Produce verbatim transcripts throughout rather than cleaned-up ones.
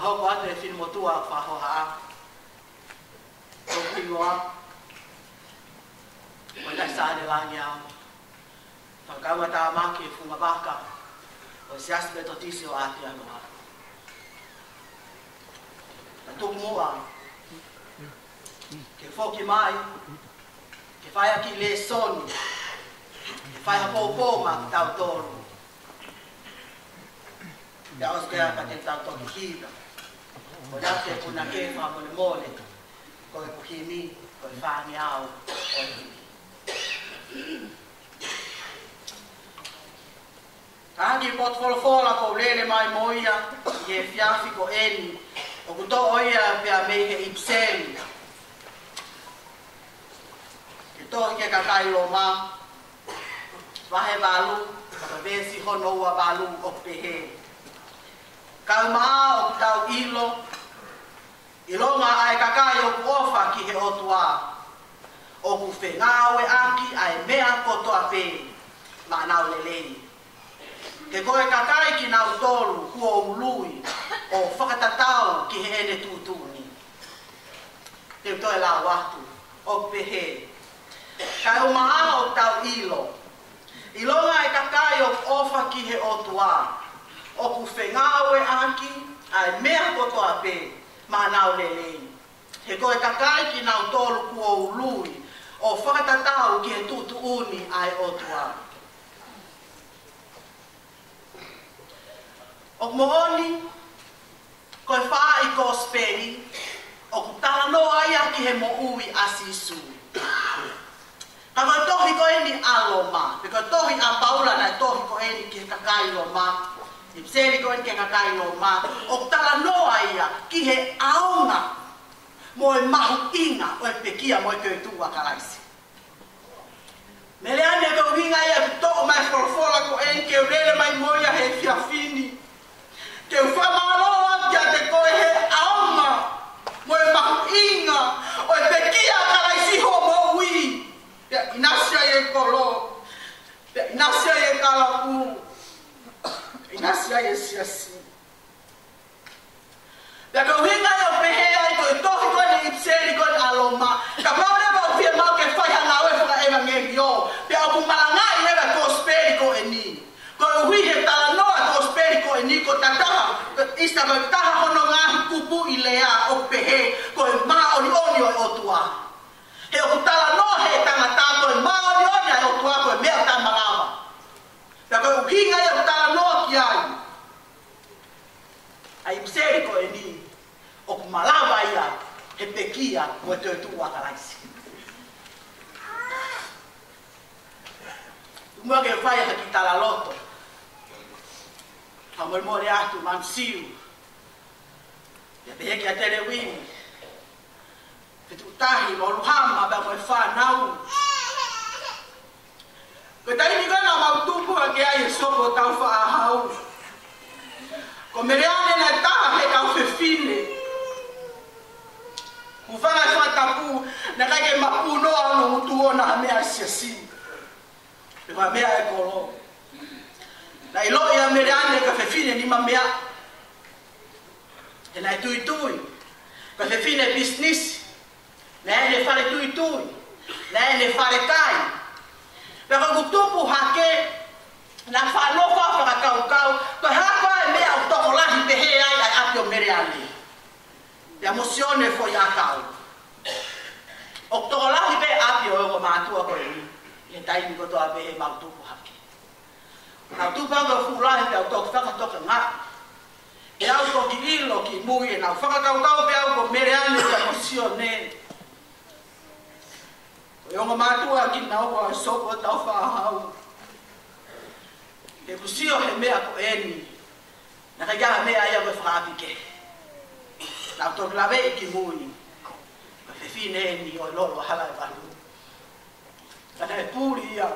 Hoko atu e finemotuʻa fakahohaʻa. Ko e hingoa ko Taisale Langiao. Fakakaungātāmaki e funga vaka ʻo e Siasi Metotisi ʻo ʻApianoa. Naʻa tuku muʻa ke foki mai ke fai ha kiʻi lēsoni, ke fai ha poupou maʻa kitautolu. Pea ʻosi ko ia pea te tau toki hiva. Ko ia ke puna ke fakamolemole, ko ʻeku himi ko e Fāngeau ʻo e Himi. Ka ko e kiʻi potu folofola ʻoku ou lele mai mo ia ʻi he efiafi ko eni, ʻoku toʻo ia pea mei he ʻIpiseli ke tohi ki he kakai Loma, vahe valu, ka ko e veesi hono ua valu ʻoku pehē: Kaeʻumaʻā ʻoku tau ʻilo, ʻilonga ʻa e kakai ʻoku ʻofa ki he ʻOtua, ʻoku fengāueʻaki ʻa e meʻa kotoa pē maʻa ʻenau lelei. He ko e kakai kinautolu kuo ului ʻo fakatatau ki heʻene tuʻutuʻuni. Te u toe lau atu, ʻoku pehē: Kaeʻumaʻā ʻoku tau ʻilo, ʻilonga ʻa e kakai ʻoku ʻofa ki he ʻOtua, ʻoku fengāueʻaki ʻa e meʻa kotoa pē maʻa ʻenau lelei. He ko e kakai kinautolu kuo ului ʻo fakatatau ki he tuʻutuʻuni ʻa e ʻOtua. ʻOku moʻoni, ko e faʻahi kosipeli ʻoku talanoa ia ki he moʻui ʻa Sīsū. Ka ko e tohi ko eni ʻa Loma, pe ko e tohi ʻa Paula naʻe tohi ko eni ki he kakai Loma, ʻIpiseli ko eni ki he kakai Loma, ʻoku talanoa ia ki he ʻaonga mo e mahuʻinga ʻo e pekia mo e toetuʻu ʻa Kalaisi. Meleane, ko e ʻuhinga ia ʻoku toʻo mai e folofola ko eni ke u lele mai mo ia he efiafi ni. Ke u fakamālō atu kiate koe he ʻaonga mo e mahuʻinga ʻo e pekia ʻa Kalaisi ʻi hoʻo moʻui. Pea ʻinasi ai e kolo, pea ʻinasi ai e kalapu, ʻinasi ai e siasi. Pea ko e ʻuhinga ia ʻoku pehē ai ko e tohi ko eni ʻIpiseli ko eni ʻa Loma, kapau leva ʻoku fiemaʻu ke fai ha ngāue fakaʻevangeliō, pea ʻoku malangaʻi leva e kosipeli ko eni. Koeʻuhi he talanoa e kosipeli ko eni ko e taha, ʻi he taha hono ngaahi kupuʻi lea ʻoku pehē ko e māʻoniʻoni ʻo e ʻOtua. He ʻoku talanoa he tangata ko e māʻoniʻoni ʻa e ʻOtua ko e meʻa ʻoku taʻemalava. Pea ko e ʻuhinga ia ʻoku talanoa ki ai ʻa e ʻIpiseli ko eni, ʻoku malava ia he pekia mo e toetuʻu ʻa Kalaisi. Tuku muʻa ke fai ha kiʻi talaloto. Fakamolemole atu Manu Siu. Pea pehē kia Teleuini. Fetuʻutahi mo Luhama pea mo e fānau. Ko e taimi ko ē naʻa mau tupu hake ai he Sopu ʻo Taufaʻāhau, ko Meleane naʻe taha he kau fefine. Hūfanga he fakatapu, naʻe ʻikai ke mapunoa hono ngutu ʻona ha meʻa ʻa e siasi. Pe ko ha meʻa ʻa e kolo. Naʻe ʻiloʻi ʻa Meleane ko e fefine nimameaʻa. He naʻe tuitui. Ko e fefine pisinisi. Naʻe ʻi ai ʻene fale tuitui. Naʻe ʻi ai ʻene fale kai. Pea ko ʻeku tupu hake, naʻa ku faʻa nofo ʻo fakakaukau, ko e hā koā e meʻa ʻoku tokolahi pehē ai ʻa e ʻapi ʻo Meleane pea mo Sione Foʻiʻakau. ʻOku tokolahi pē ʻapi ʻo e ongo mātuʻa ko eni he taimi kotoa pē heʻemau tupu hake. Naʻa ku tupu hake ʻo fuʻu lahi pea u toki fakatokangaʻi. Pea u toki ʻilo kimui ʻenau fakakaukau pea u ko Meleane pea mo Sione, ko e ongo mātuʻa kinaua ʻo e Sopu ʻo Taufaʻāhau. He ʻeku sio he meʻa ko eni, naʻe ʻikai ha meʻa ia ko e fakaʻapi kehe. Naʻa ku toki laveʻi kimui, ko e fefine eni ʻo e lolo hala ʻe valu. Ka naʻe puli ia.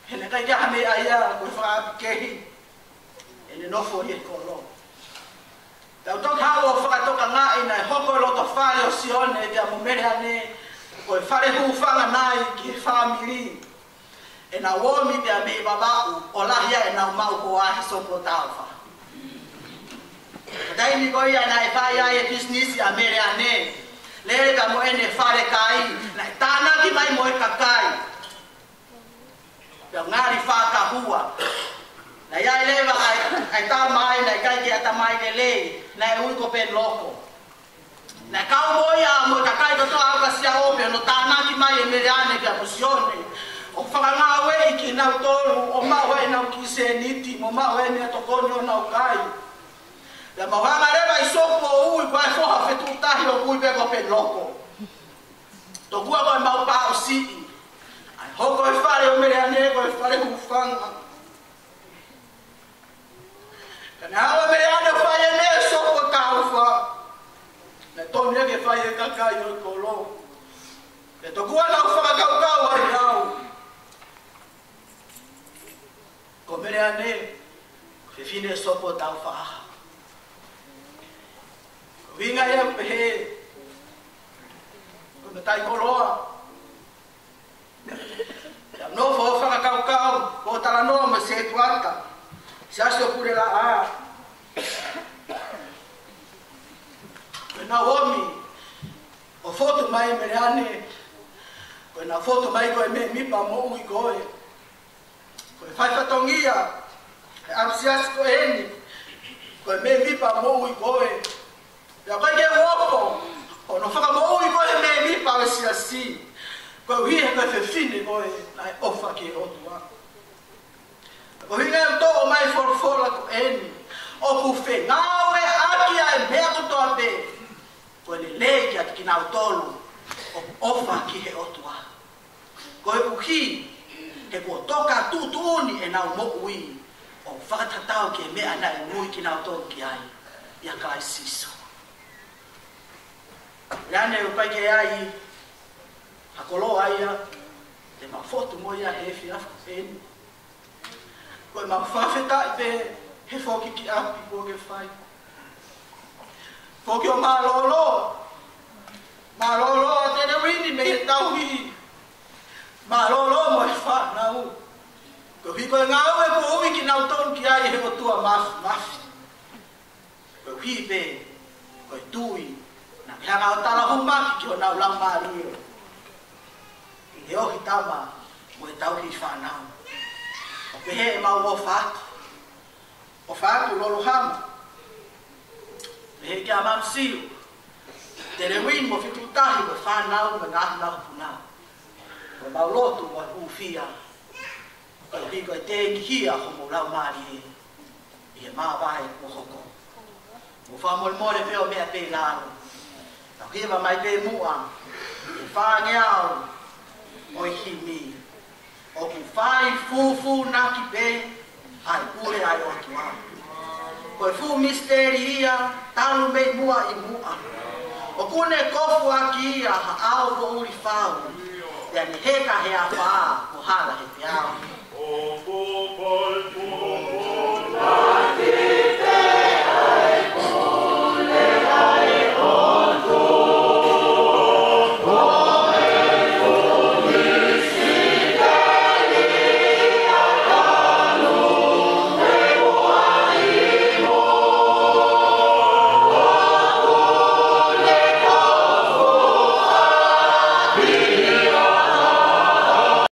He naʻe ʻikai ke ʻi ai ha meʻa ia ko e fakaʻapi kehe ʻene nofo ʻi he kolo. Tau toki haʻu ʻo fakatokangaʻi naʻe hoko e loto fale ʻo Sione pea mo Meleane ko e fale hūfanga nai ki he fāmili. ʻEnau ō mai pea mei Vavaʻu ʻo lahi ai ʻenau maʻu hoa he Sopu ʻo Taufa. Taimi ko ia naʻe fai ai e pisinisi ʻa Meleane, lele ka mo ʻene falekai, naʻe tānaki mai mo e kakai. Pea ngali fakahua. Naʻe ʻi ai leva ʻa e, ʻa e tama ia naʻe ʻikai ke ʻatamai lelei, naʻe ui ko Peniloko. Naʻe kau mo ia mo e kakai kotoa ʻo ʻAokasiaope, ʻo tānaki mai ʻe Meleane kia Sione ʻo fakangāueʻi kinautolu, ʻo maʻu ʻenau kiʻi sēniti, mo maʻu e meʻatokoni ʻo nau kai. Pea mau hanga leva ʻi Sopu ʻo ui ko e foha fetuʻutahi ʻoku ui pē ko Peniloko. Tokua ko e mau pāʻusiʻi. ʻAi hoko e fale ʻo Meleane ko e fale hūfanga. Ka naʻe haʻu ʻa Meleane ʻo fai e meʻa ʻe Sopu ʻo Taufa, naʻe tonu ia ke fai ʻe he kakai ʻo e kolo. Pea tokua naʻa ku fakakaukau ai au. Ko Meleane, fefine ʻo Sopu ʻo Taufa. Ko e ʻuhinga ia ʻoku pehē, ko e mataʻikoloa. Pea nofo ʻo fakakaukau, ʻo talanoa mo e setuata, Siasi ʻo Pulelaʻā. Pea nau ō mai ʻo fotu mai Meleane, ko ʻenau fotu mai ko e mēmipa moʻui ko ē. Ko e fai fatongia ʻa e ʻapisiasi ko eni, ko e mēmipa moʻui ko ē. Pea ʻoku ʻikai ke u ʻofa hono fakamoʻui ko ē e mēmipa ʻo e siasi, koeʻuhi he ko e fefine ko ē naʻe ʻofa ki he ʻOtua. Ko e ʻuhinga ia ʻoku toʻo mai e folofola ko eni, ʻoku fengāueʻaki ʻa e meʻa kotoa pē, ko e lelei kiate kinautolu ʻoku ʻofa ki he ʻOtua. Koeʻuhi he kuo toka tuʻutuʻuni ʻenau moʻui ʻo fakatatau ki he meʻa naʻe ui kinautolu ki ai ʻia Kalaisi Sīsū. Meleane, ʻoku ʻikai ke ʻi ai ha koloa ia te mau fotu mo ia he efiafi ko eni. Ko ʻemau fakafetaʻi pē he foki ki ʻapi kuo ke fai. Foki ʻo mālōlō. Mālōlō ʻa Teleuini mei he tauhi. Mālōlō mo e fānau. Koeʻuhi ko e ngāue kuo ui kinautolu ki ai ʻe he ʻOtua Māfimafi. Koeʻuhi pē ko e tui naʻa ke hanga ʻo talahumaki ki honau laumālie ʻi he ohi tama mo e tauhi fānau. ʻO pehē ʻemau ʻofa atu, ʻofa atu Lolohama, pehē kia Manusiu, Teleuini mo Fituʻutahi mo e fānau mo e ngaahi makapuna. Ko ʻemau lotu mo e hūfia, koeʻuhi ko e tengihia homou laumālie ʻi he māvae kuo hoko. Mo fakamolemole pē ʻo meʻa pē lalo. Tau hiva mai pē muʻa ʻi he fāngeau ʻo e himi: ʻOku fai fufūnaki pē ʻa e pule ʻa e ʻOtua. Ko e fuʻu misiteli ia talu mei muʻa ʻi muʻa. ʻOku ne kofuʻaki ia ha ʻao poʻuli fau, pea ne heka he afā ko hala he peau.